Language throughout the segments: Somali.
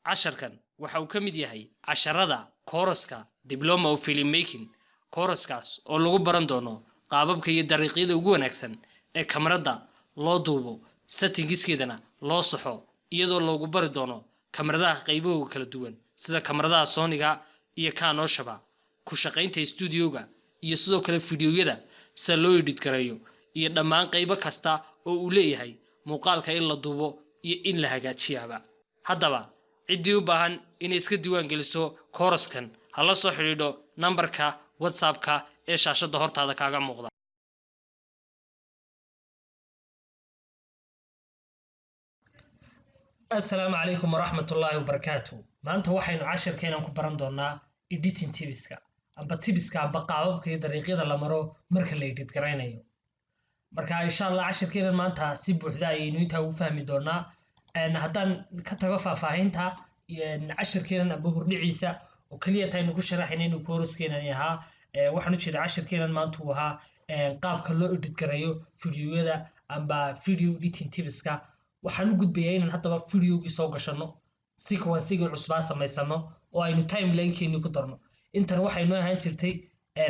Casharkan waxa uu ka mid yahay casharada kooraska Diploma of Filmmaking, kooraskaas oo lagu baran doono qaababka iyo dariiqyada ugu wanaagsan ee kamarada loo duubo, settingiskeedana loo saxo, iyadoo loogu bari doono kamaradaha qaybahooda kala duwan sida kamaradaha Sonyga iyo Canoshaba, ku shaqaynta stuudioga iyo sidoo kale fiidiyowyada sida loo edit gareeyo iyo dhammaan qaybo kasta oo uu leeyahay muuqaalka in la duubo iyo in la hagaajiyaaba. Haddaba ciddii u baahan inay iska diiwaan geliso kooraskan ha la soo xidhiidho nambarka WhatsAppka ee shaashadda hortaada kaaga muuqda. Asalaamu calaykum waraxmatullaahi wabarakaatu. Maanta waxaynu cashirkeenan ku baran doonaa editing tipska amba tipska amba qaababka iyo dariiqyada la maro marka la edit garaynayo. Marka insha Allah cashirkeenan maanta si buuxda ayaynu intaa ugu fahmi doonaa. Haddaan ka tago faahfaahinta cashirkeenan amba hordhiciisa oo keliya taynu ku sharaxayna inuu kooraskeennani ahaa, waxaan u jeedaa cashirkeenan maanta uu ahaa qaabka loo edit gareeyo fiidiyowyada amba video editing tipska. Waxaan u gudbayaa inaan haddaba videogii soo gashano, sequencigii cusbaa samaysano oo aynu timelinekeenii ku darno. Intan waxay noo ahaan jirtay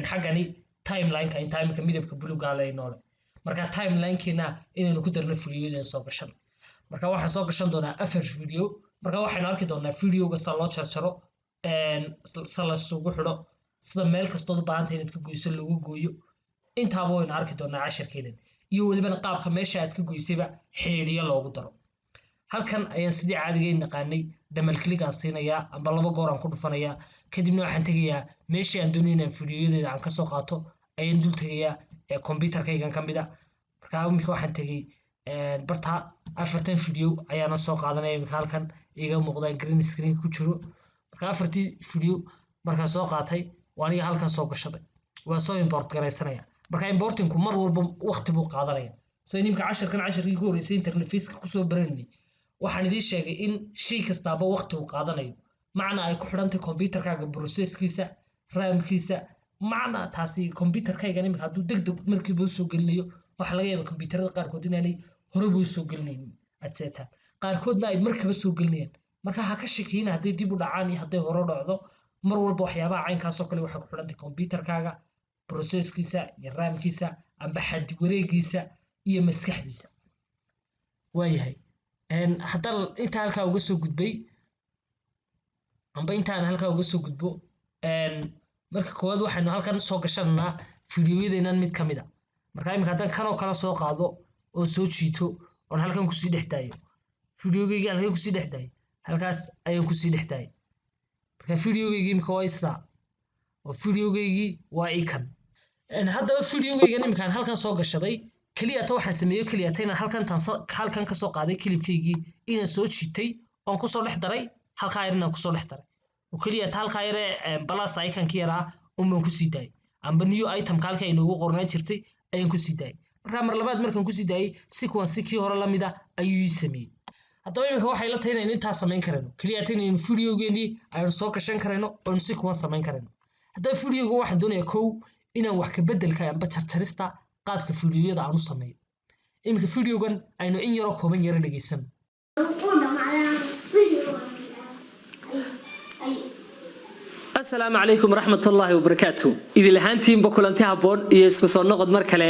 xaggani timelineka, intaa iminka midabka buluuga la noole. Marka timelinekeena inaynu ku darno videoyadeen soo gashan. Marka waxaan soo gashan doonaa 4 video. Marka waxaynu arki doonaa videoga sida loo jarjaro, sida la isugu xidho, sida meel kastood u baahantay inaad ka goyso loogu gooyo. Intaaba waynu arki doonaa cashirkeenan, iyo welibana qaabka meesha aad ka goysayba xidhiidhiyo loogu daro. Halkan ayaan sidii caadigeyn naqaanay double click aan siinayaa amba 2 goor aan ku dhufanayaa. Kadibna waxaan tegayaa meeshii aan doonayay inaan fiidiyoyadeeda aan kasoo qaato ayaan dul tegayaa ee computerkaygan ka mid a. Marka iminka waxaan tegay barta 4tan video ayaana soo qaadanaya, iminka halkan iiga muuqda green screen ku jiro. Marka 4tii video markaan soo qaatay waa aniga halkan soo gashaday, waan soo import garaysanaya. Marka importinku mar walba waqti buu qaadanaya. So inimka cashirkan cashirkii ku horreysay interfaceka kusoo baranaynay waxaan idiin sheegay in shay kastaaba waqti uu qaadanayo, macna ay ku xidhantay computerkaaga processkiisa, ramkiisa. Macna taasi computerkaygan iminka hadduu deg deg markiiba usoo gelinayo, waxaa laga yaabaa computerada qaarkood inaanay horeba usoo gelinaynin etc, qaarkoodna ay markaba soo gelinayaan. Marka ha ka shakiyina hadday dib u dhacaan iyo hadday hore u dhacdo. Mar walba waxyaabaha caynkaasoo kale waxay ku xidhantay computerkaaga processkiisa iyo ramkiisa amba xaddi wareegiisa iyo maskaxdiisa. Waayahay, haddaan intaa halkaa uga soo gudbay amba intaan halkaa uga soo gudbo, marka koowaad waxaynu halkan soo gashananaa fiidiyoyadeenan mid ka mid a. Marka iminka haddaan kanoo kale soo qaado oo soo jiito oon halkan kusii dhex daayo fiidiyogeygii, halkan kusii dhex daayo, halkaas ayaan kusii dhex daayay. Marka fiidiyogeygii iminka waa istaa oo fiidiyogeygii waa ikan. Haddaba fiidiyogeygan iminkaan halkan soo gashaday keliyata waxaan sameeyo keliyata inaan halkan halkan kasoo qaaday kilibkaygii, inaan soo jiitay oon kusoo dhex daray halkaa yar, inaan kusoo dhex daray oo keliyata halkaa yare plus iconki yaraa unbaan kusii daayay, amba new itemka halka inoogu qornaan jirtay ayaan kusii daayay. Marka mar labaad markaan kusii daayay sequence kii hore lamid ah ayuu ii sameeyey. Haddaba iminka waxay la tahay inaynu intaa samayn karayno, keliyata inaynu fiidiyogeenii aynu soo gashan karayno oonu sequence samayn karayno. Haddaba fiidiyoga waxaan doonayaa kow inaan wax ka beddelka amba jarjarista qaabka fiidiyoyada aan u sameeyo. Iminka fiidiyogan aynu in yaroo kooban yara dhegaysano. Asalaamu calaykum waraxmatullaahi wabarakaatu. Idil ahaantiinba kulanti habboon iyo isku soo noqod mar kale,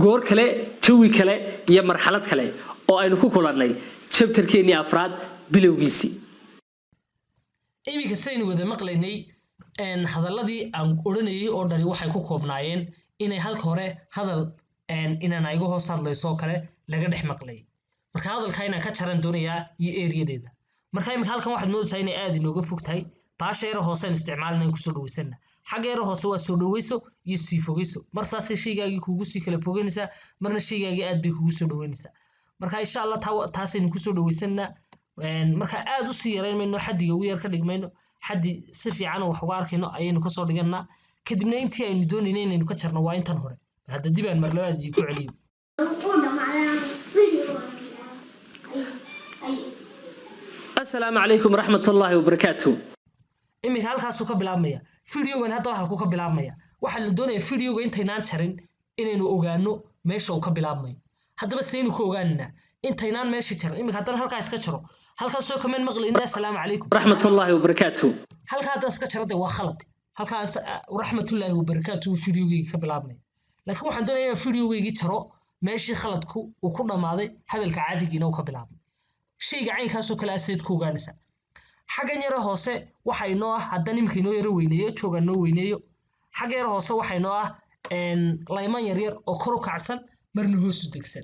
goor kale, jawi kale iyo marxalad kale oo aynu ku kulannay chapterkeennii afraad bilowgiisii. Iminka sidaynu wada maqlaynay, hadalladii aan odhanayay oo dhani waxay ku koobnaayeen inay halka hore hadal inaan iga hoos hadlayso oo kale laga dhex maqlayay. Marka hadalka inaan ka jaran doonayaa iyo eriyadeeda. Marka iminka halkan waxaad moodaysaa inay aad inooga fog tahay. Baasha yara hoose aynu isticmaalna kusoo dhaweysana. Xagga yara hoose waa soo dhaweyso iyo sii fogeyso. Mar saasay shaygaagii kuugu sii kala fogeynaysaa, marna shaygaagii aad bay kugu soo dhaweynaysaa. Marka insha Allah taasaynu kusoo dhaweysanaa. Marka aad usii yarayn mayno, xaddiga ugu yar ka dhigmayno, xaddi si fiican oo wax uga arkayno ayaynu kasoo dhiganaa. Kadibna intii aynu doonayna inaynu ka jarno waa intan hore. Hadda dib aan mar labaad idinku celiyo. Asalaamu calaykum waraxmatullaahi wabarakaatu. Iminka halkaasuu ka bilaabmaya fiidiyogan. Hadda halkuu ka bilaabmaya waxaa la doonaya fiidiyoga intaynaan jarin inaynu ogaano meesha uu ka bilaabmayo. Haddaba saynu ku ogaananaa intaynaan meesha jarin? Iminka haddana halkaa iska jaro, Halkaasoo kamaan maqlaynin "assalaamu calaykum raxmatullaahi wabarakaatu". Halkaa haddaan iska jaro, dee waa khalad. Halkaas "raxmatullaahi wabarakaatu" videogeyga ka bilaabmay, laakiin waxaan doonayaa inaan videogeygii jaro meeshii khaladku uu ku dhammaaday, hadalka caadigiina uu ka bilaabmay. Shayga caynkaasoo kale aseed ku ogaanaysa. Xaggan yare hoose waxa inoo ah, haddaan iminka inoo yaro weyneeyo, joogaan noo weyneeyo, xagga yare hoose waxa inoo ah layman yaryar oo kor u kacsan, marna hoos u degsan.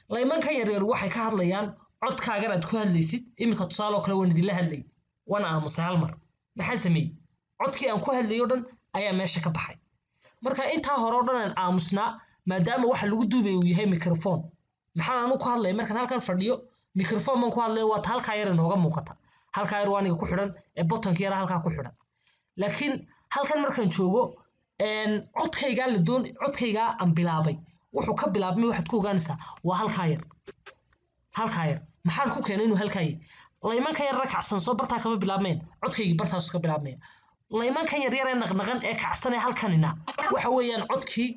Laymankan yaryar waxay ka hadlayaan codkaagan aad ku hadlaysid. Iminka tusaale oo kale, waan idinla hadlayay, waan aamusay hal mar. Maxaa sameeyey? Codkii aan ku hadlayay o dhan ayaa meesha ka baxay. Marka intaa hore o dhan aan aamusnaa, maadaama waxa lagu duubaya uu yahay microphone. Maxaan anu ku hadlaya markaan halkan fadhiyo? Microphone baan ku hadlaya. Waa ta halkaa yar inooga muuqata, halkaa yar waa aniga ku xidhan ee buttonka yara halkaa ku xidhan. Laakiin halkan markaan joogo, codkaygaa la doon, codkaygaa aan bilaabay wuxuu ka bilaabmay, waxaad ku ogaanaysaa waa halkaa yar. Halkaa yar maxaan ku keenay inuu halkaa yahay? Laymankan yar kacsan soo bartaa kama bilaabmayn, codkaygii bartaasu ka bilaabmaya. Laymankan yaryar ee naqnaqan ee kacsan ee halkanina waxa weeyaan codkii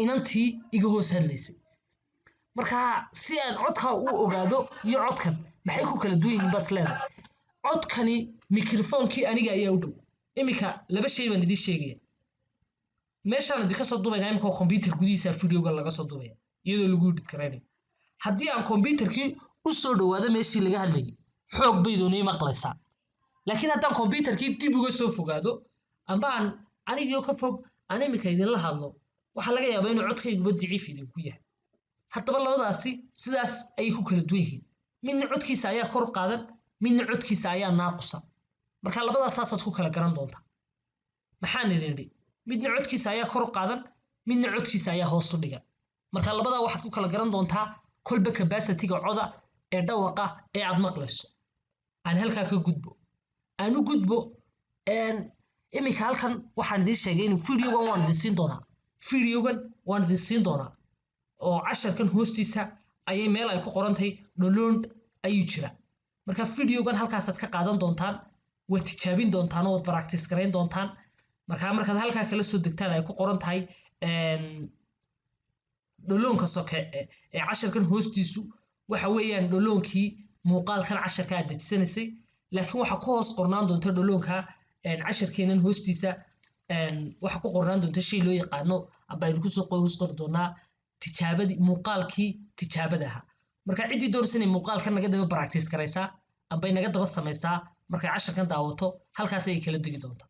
inantii iga hoos hadlaysay. Marka si aan codkaa u ogaado iyo codkan maxay ku kala duwan yihiin baas leedahay? Codkani mikrofoonkii aniga ayaa u dhow. Iminka laba shay baan idiin sheegaya. Meeshaan idinka soo duubaynaa iminka computer gudihiisa videoga laga soo duubaya, iyadoo lagu edit garaynayo. Haddii aan computerkii u soo dhawaado meeshii laga hadlayay, xoog baydoonay maqlaysaa. Laakiin haddaan computerkii dib uga soo fogaado, amba aan anigoo ka fog aan iminka idinla hadlo, waxaa laga yaabaa inuu codkayguba daciif idinku yahay. Haddaba labadaasi sidaas ayay ku kala duwan yihiin. Midna codkiisa ayaa kor u qaadan, midna codkiisa ayaa naaqusa. Marka labadaas saasaad ku kala garan doontaa. Maxaan idin idhi? Midna codkiisa ayaa kor u qaadan, midna codkiisa ayaa hoos u dhigan. Marka labadaa waxaad ku kala garan doontaa kolba capacity-ga coda ee dhawaqa ee aad maqlayso. Aan halkaa ka gudbo, aan u gudbo iminka halkan. Waxaan idiin sheegay inuu videogan waan idin siin doonaa, videogan waan idin siin doonaa, oo casharkan hoostiisa ayay meel ay ku qoran tahay "download" ayuu jira. Marka videogan halkaasaad ka qaadan doontaan, waad tijaabin doontaan oo waad practice garayn doontaan. Marka markaad halkaa kala soo degtaan ay ku qoran tahay downloadka soke ee casharkan hoostiisu, waxa weeyaan downloadkii muuqaalkan casharka aad dejisanaysay. Laakiin waxaa ku hoos qornaan doonta downloadka casharkeenan hoostiisa, waxaa ku qornaan doonta shay loo yaqaano, amba aynu kusoo hoos qori doonaa, tijaabadii muuqaalkii tijaabada ahaa. Marka ciddii doonaysa inay muuqaalkan naga daba practice garaysaa amba naga daba samaysaa, markay casharkan daawato, halkaas ay kala degi doontaa.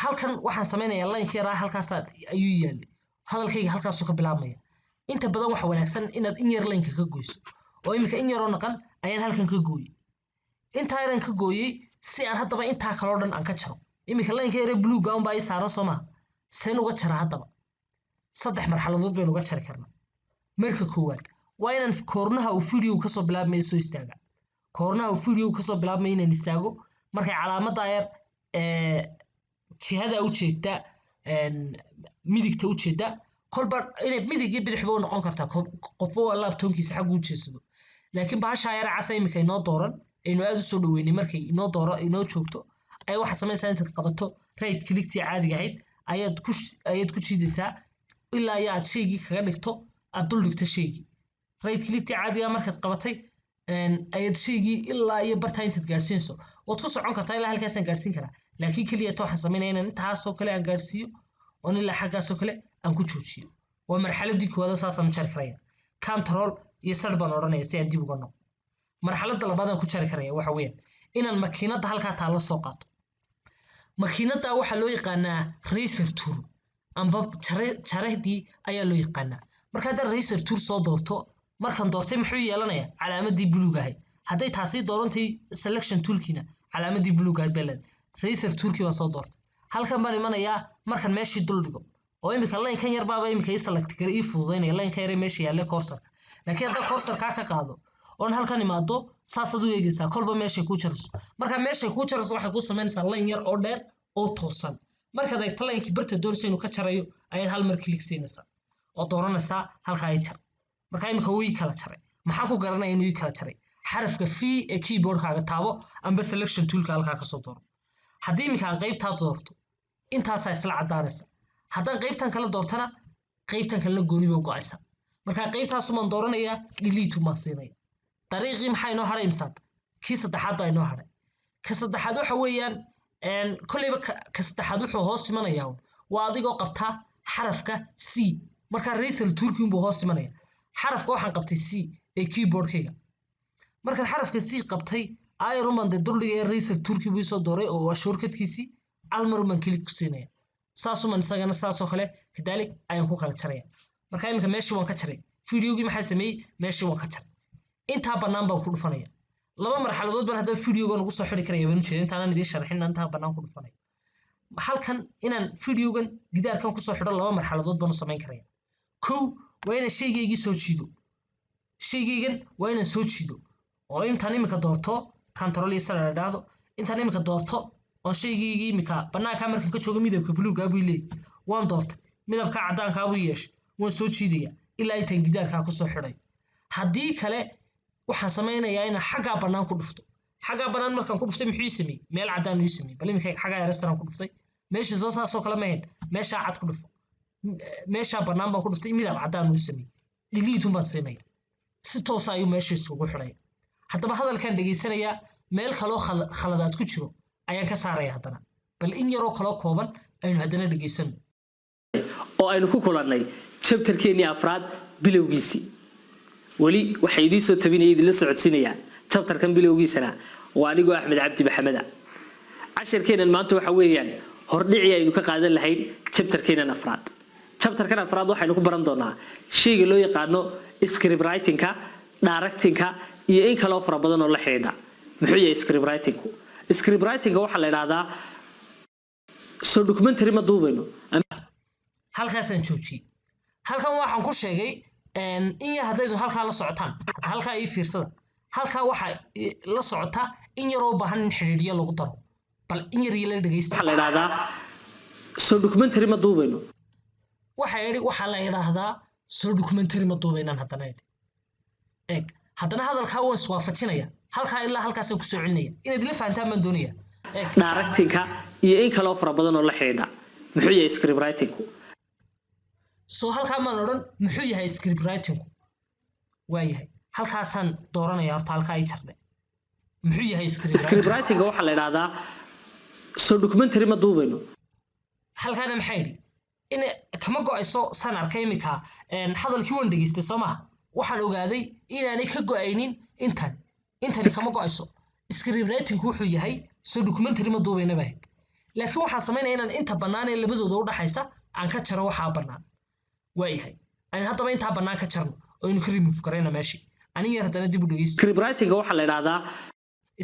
Halkan waxaan samaynayaa lineka yaraa halkaas ayuu yaalay, hadalkayga halkaasuu ka bilaabmaya. Inta badan waxa wanaagsan inaad in yar lineka ka goyso, oo iminka in yaroo naqan ayaan halkan ka gooyey. Intaa yaran ka gooyey si aan haddaba intaa kaloo dhan aan ka jaro. Iminka lineka yaree buluuga unbaa ii saaran, soo maha? Seen uga jara haddaba? Saddex marxaladood baynu uga jari karnaa. Marka koowaad waa inaan koornaha uu video kasoo bilaabmayo soo istaaga. Koornaha uu video kasoo bilaabmayo inaan istaago, markay calaamadda yar ee jihada u jeedta midigta u jeedda, kolba inay midig iyo bidixba u noqon kartaa, qofba waa laptopkiisa xaggu u jeedsado. Laakiin bahashaa yara casa iminka inoo dooran, aynu aad u soo dhaweynay, markay inoo dooro inoo joogto, ayaa waxaad samaynaysaa intaad qabato right clicktii caadiga ahayd ayaad ku jiidaysaa ilaa iyo aad shaygii kaga dhigto, aad dul dhigto shaygii. Right clicktii caadiga markaad qabatay ayaad shaygii ilaa iyo bartaa intaad gaadhsiinayso waad ku socon kartaa. Ilaa halkaasaan gaadhsiin karaa, laakiin keliya ta waxaan samaynaya inaan intaasoo kale aan gaadhsiiyo oon ilaa xaggaasoo kale aan ku joojiyo. Waa marxaladii koowaad, saasaan u jari karaya. Control iyo Z baan odhanaya si aan dib uga noqo. Marxaladda labaad aan ku jari karaya waxa weeyaan inaan makiinadda halkaa taalla soo qaato. Makiinadda waxaa loo yaqaanaa razor tool, amba jarehdii ayaa loo yaqaanaa. Marka haddaan razor tool soo doorto, markaan doortay muxuu yeelanayaa? Calaamadii buluug ahayd. Hadday taasi doorantay selection toolkiina, calaamadii buluug ahayd bay leedahay. Razor toolkii baan soo doortay, halkan baan imanayaa. Markaan meeshii dul dhigo, oo iminka linekan yar baaba iminka ii select kara, ii fududaynaya linekan yar ee meesha yaalla cursorka. Laakiin haddaan cursorkaa ka qaado oon halkan imaado, saasaad u eegaysaa kolba meeshay kuu jarayso. Marka meeshay kuu jarayso waxay kuu samaynaysaa line yar oo dheer oo toosan. Markaad eegto linekii barta doonaysa inuu ka jarayo, ayaad hal mar click siinaysaa oo dooranaysaa halkaa i jar. Marka iminka wuu ii kala jaray. Maxaan ku garanaya inuu ii kala jaray? Xarafka V ee keyboardkaaga taabo, amba selection toolka halkaa kasoo dooro. Haddii iminka aan qaybtaa doorto, intaasaa isla caddaanaysa. Haddaan qaybtan kala doortana, qaybtan kalena gooni bay u go'aysaa. Marka qaybtaasumaan dooranayaa, delete umaan siinaya. Dariiqii maxaa inoo hadhay imsaad? Kii saddexaad baa inoo hadhay. Ka saddexaad waxa weeyaan, kolleyba ka saddexaad wuxuu hoos imanayaa un waa adigoo qabtaa xarafka C. Markaa razor toolkii unbuu hoos imanaya. Xarafka waxaan qabtay C ee keyboardkayga. Markaan xarafka C qabtay, ayruman dee duldhiga razor toolkii buu isoo dooray oo waa shortcutkiisii. Almaruman click ku siinaya, saasuman isagana saasoo kale kadaalik ayaan ku kala jaraya. Marka iminka meeshii waan ka jaray videogii. Maxaa sameeyey? Meeshii waan ka jaray. Intaa bannaan baan ku dhufanaya. Laba marxaladood baan haddaba videogan ugu soo xidhi karaya baan ujeeda. Intaanan idiin sharxin, intaa bannaan ku dhufanaya. Halkan inaan videogan gidaarkan kusoo xidho laba marxaladood baan u samayn karaya. Kow, waa inaan shaygaygii soo jiido. Shaygaygan waa inaan soo jiido oo intaan iminka doorto, control iyo sare idhaahdo, intaan iminka doorto oo shaygaygii iminka bannaankaa markan ka joogo midabka buluugaa buu leeyahy. Waan doortay, midabka caddaankaa buu yeeshay. Waan soo jiidaya ilaa intaan gidaarkaa kusoo xidhay. Haddii kale waxaan samaynayaa inaan xaggaa bannaan ku dhufto. Xaggaa bannaan markaan ku dhuftay, muxuu ii sameeyey? Meel caddaan ii sameeyey. Bal iminka xaggaa yarestaraan ku dhuftay, meeshii soo saasoo kale mahayn. Meeshaa cad ku dhufo, meeshaa bannaan baan ku dhuftay, midab caddaan uu sameeyey. Delete un baan siinaya, si toosa ayuu meesha isugu xidhaya. Haddaba hadalkaan dhegaysanayaa, meel kaloo khaladaad ku jiro ayaan ka saaraya. Haddana bal in yaroo kaloo kooban aynu haddana dhegaysano. Oo aynu ku kulannay chapterkeennii afraad bilowgiisii. Weli waxaa idiin soo tabinaya, idinla socodsiinayaa chapterkan bilowgiisana waa anigoo Axmed Cabdi Maxameda. Casharkeennan maanta waxa weeyaan hordhicii aynu ka qaadan lahayn chapterkeennan afraad. Chapterkan afraad waxaynu ku baran doonaa shayga loo yaqaano script writingka, directingka iyo in kaloo fara badan oo la xidhiidha. Muxuu yahay script writingku? Script writingka waxaa la idhaahdaa soo documentary ma duubayno. Halkaasaan joojiyey. Halkan waxaan ku sheegay in yar haddaydu halkaa la socotaan. Hadda halkaa ii fiirsada. Halkaa waxaa la socota in yaroo u baahan in xidhiidhyo lagu daro. Bal in yar la dhegeysta. Waxaa la idhaahdaa soo documentary ma duubayno. Waxaa yidhi, waxaa la idhaahdaa soo documentary ma duubaynaan. Haddana idhi, eeg, haddana hadalkaa waan iswaafajinaya. Halkaa ilaa halkaasaan kusoo celinaya. Inaad ila fahantaan baan doonaya. Eeg. Directingka iyo in kaloo fara badan oo la xidhiidha. Muxuu yahay script writingku? Soo halkaa maan odhan muxuu yahay script writingku? Waa yahay, halkaasaan dooranaya. Horta halkaa ii jardhe. Muxuu yahay script script writing? Writingka waxaa la idhaahdaa soo documentary ma duubayno. Halkaana maxaa yidhi? In kama go-ayso saan arkay iminka. Hadalkii waan dhegeystay, soo maha? Waxaan ogaaday inaanay ka go-aynin intan. Intani kama go-ayso. Script writingku wuxuu yahay soo documentary ma duubayna ba ahayd, laakiin waxaan samaynaya inaan inta bannaan ee labadooda u dhaxaysa aan ka jaro. Waxaa bannaan waayahay, aynu haddaba intaa bannaan ka jarno oo aynu ka remove garayno meeshii. Anin yar haddana dib u dhegeysto. Script writingka waxaa la idhaahdaa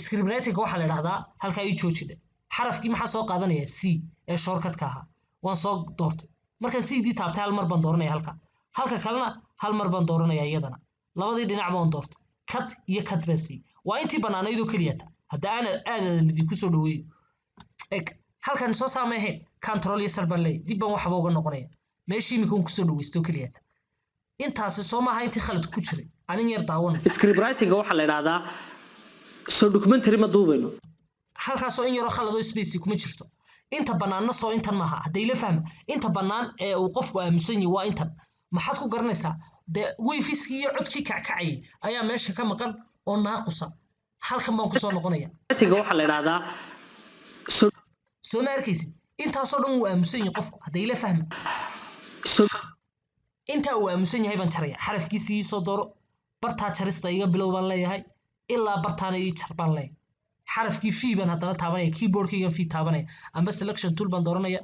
Script writingka waxaa la idhahdaa, halkaa ii joojidhe. Xarafkii maxaa soo qaadanaya? C ee shortcutka ahaa waan soo doortay. Markaan C dii taabtay, hal mar baan dooranaya halka. Halka kalena hal mar baan dooranaya iyadana. Labadii dhinac baan doortay, cut iyo cut baan siiyey. Waa intii bannaanaydoo keliyata. Hadda aana aadaadan idinku soo dhaweeyo. Eg, halkan soo saamay ahayn. Control iyo sar baan leeyahay, dib baan waxba uga noqonaya. Meeshii imika un kusoo dhaweysto keliyata. Intaasi soo maaha intii khaladku ku jiray? Anin yar daawana. Script writingka waxaa la idhaahdaa soo documentary ma duubayno. Halkaasoo in yaroo khaladoo space kuma jirto. Inta bannaanna soo intan maaha? Hadday la fahma, inta bannaan ee uu qofku aaminsan yahay waa intan. Maxaad ku garanaysaa? Dee waveskii iyo codkii kackacayay ayaa meesha ka maqan oo naaqusa. Halkan baan kusoo noqonaya. Writingka waxaa la idhaahdaa soo Soo ma arkaysid? Intaasoo dhan wuu aamusan yahay qofku. Hadday la fahma, soo intaa uu aamusan yahay baan jaraya. Xarafkiisii ii soo dooro, bartaa jarista iga bilow baan leeyahay, ilaa bartaana ii jar baan leeyahay. Xarafkii V baan haddana taabanaya, keyboardkaygan V taabanaya, amba selection tool baan dooranaya.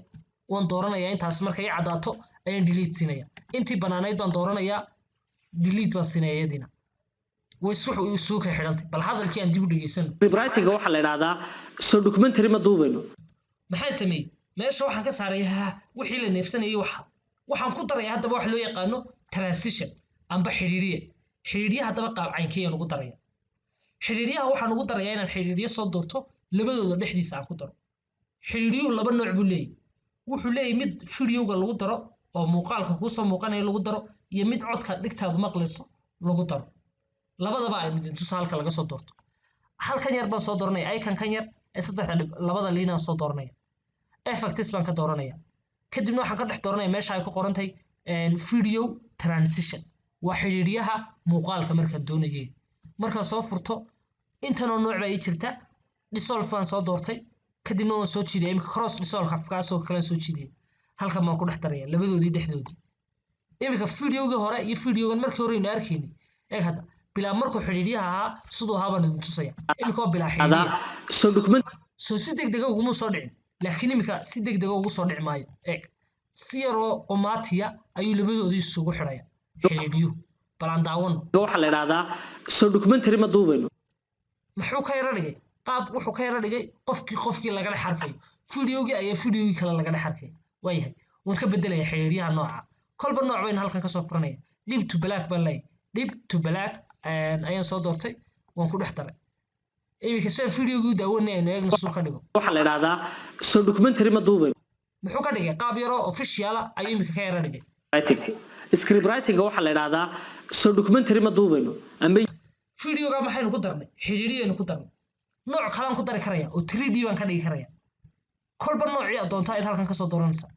Waan dooranaya intaas. Markay ii caddaato ayaan delete siinaya. Intii bannaanayd baan dooranayaa, delete baan siinaya iyadiina. Way isku isugu kay xidhantay. Bal hadalkii aan dib u dhegeysano. Writingka waxaa la idhaahdaa soo documentary ma duubayno. Maxaan sameeyey? Meesha waxaan ka saaray ha wixii la neefsanayay. Waxa waxaan ku daraya haddaba wax loo yaqaano transition amba xidhiidhiye. Xidhiidhiye haddaba qaab caynkeyaan ugu daraya? Xidhiidhiyaha waxaan ugu darayaa inaan xidhiidhiye soo doorto, labadooda dhexdiisa aan ku daro. Xidhiidhiyuhu laba nooc buu leeyahy. Wuxuu leeyahy mid videoga lagu daro oo muuqaalka kuusoo muuqanaya lagu daro, iyo mid codka dhigtaadu maqlayso lagu daro. Labadaba aynu idin tusa halka laga soo doorto. Halkan yar baan soo dooranaya, icon kan yar ee saddexda dhib labada liinaan soo dooranaya. Effects baan ka dooranaya. Kadibna waxaan ka dhex dooranaya meesha ay ku qorantahay video transition. Waa xidhiidhiyaha muuqaalka markaan doonayay. Markaad soo furto, intanoo nooc baa ii jirta. Dissolve baan soo doortay, kadibna waan soo jiidaya. Imika cross dissolve kaasoo kale soo jiidaya, halkan baan ku dhex daraya labadoodii dhexdoodii. Iminka videogii hore iyo videogan markii hore aynu arkaynay, eeg hadda. Bilaa markuu xidhiidhyaha ahaa siduu ahaa baan idin tusaya. Iminka waa bilaa xidhiidhya. Soo document Soo si degdega uguma soo dhicin, laakiin iminka si degdega ugu soo dhici maayo. Eeg, si yaroo qumaatiya ayuu labadoodii isugu xidhaya xidhiidhyuhu. Bal aan daawano. Waxaa la idhahdaa, soo documentary ma duubayno. Muxuu ka yaro dhigay? Qaab wuxuu ka yaro dhigay qofkii laga dhex arkayo videogii ayaa videogii kale laga dhex arkaya. Waayahay, waan ka bedelaya xidhiidhyaha nooca. Kolba nooc baynu halkan kasoo furanaya. Dip to black baan leeyahay. Dip to black ayaan soo doortay, waan ku dhex daray. Iminka sidaan videogii u daawanay aynu eegno siduu ka dhigo. Waxaa la idhahdaa, soo documentary ma duubayno. Muxuu ka dhigay? Qaab yaroo official ah ayuu iminka ka yaro dhigay. Writing, script writing waxaa la idhahdaa, soo documentary ma duubayno amba Videoga maxaynu ku darnay? Xidhiidhiyaynu ku darnay. Nooc kalaan ku dari karaya oo 3D baan ka dhigi karaya. Kolba noocii aad doonto ayaad halkan kasoo dooranaysaa.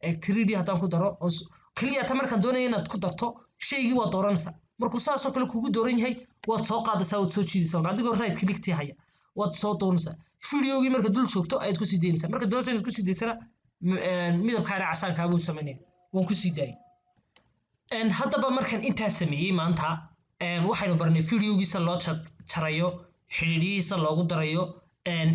Eeg, 3D haddaan ku daro oo keliya ta markaan doonaya inaad ku darto shaygii, waad dooranaysaa. Markuu saasoo kale kugu dooran yahay, waad soo qaadaysaa, waad soo jiidaysaa adigoo right click-tii haya, waad soo dooranaysaa. Videogii marka dul joogto ayaad kusii daynaysaa. Marka doonaysa inaad kusii daysana, midabkaana casaankaa buu samaynaya. Waan kusii daayay. Haddaba markaan intaa sameeyey maanta, waxaynu barnay videogiisa loo jarayo, xidhiidhiyihiisa loogu darayo.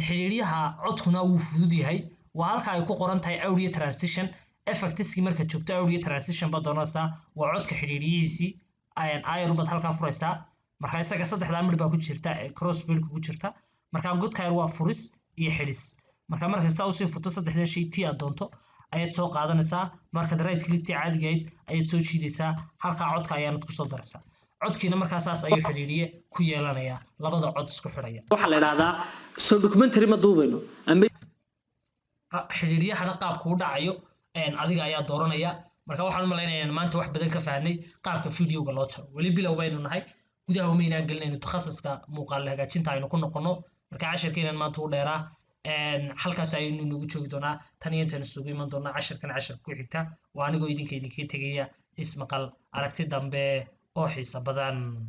Xidhiidhyaha codkuna wuu fudud yahay. Waa halka ay ku qoran tahay audio transition effects-kii. Markaad joogto audio transition baad doonaysaa, waa codka xidhiidhiyihiisii. Ayar baad halkaa furaysaa. Marka isaga saddexdaa midh baa ku jirta ee crossfade ku jirta. Marka godka yar waa furis iyo xidhis. Marka markaad saa usii furto, saddexda shay tii aad doonto ayaad soo qaadanaysaa. Markaad right click-tii caadigahayd ayaad soo jiidaysaa, halkaa codka ayaanad kusoo daraysaa. Codkiina markaa saas ayuu xidhiidhiye ku yeelanayaa, labada cod isku xidhaya. Waxaa la idhahdaa, soo documentary ma duubayno amba Xidhiidhyahana qaabku u dhacayo adiga ayaa dooranaya. Marka waxaan u malaynayaa in maanta wax badan ka fahnay qaabka videoga loo jaro. Weli bilow baynu nahay, gudaha umaynaan gelinayno takhasuska muuqaal hagaajinta aynu ku noqono. Marka cashirkeenan maanta u dheeraa halkaas ayaynu nagu joogi doonaa. Tan iyo intaynu isugu iman doonaa cashirkan cashirka ku xigta, waa anigoo idinka idinkaga tegaya ismaqal aragti dambe oo xiiso badan.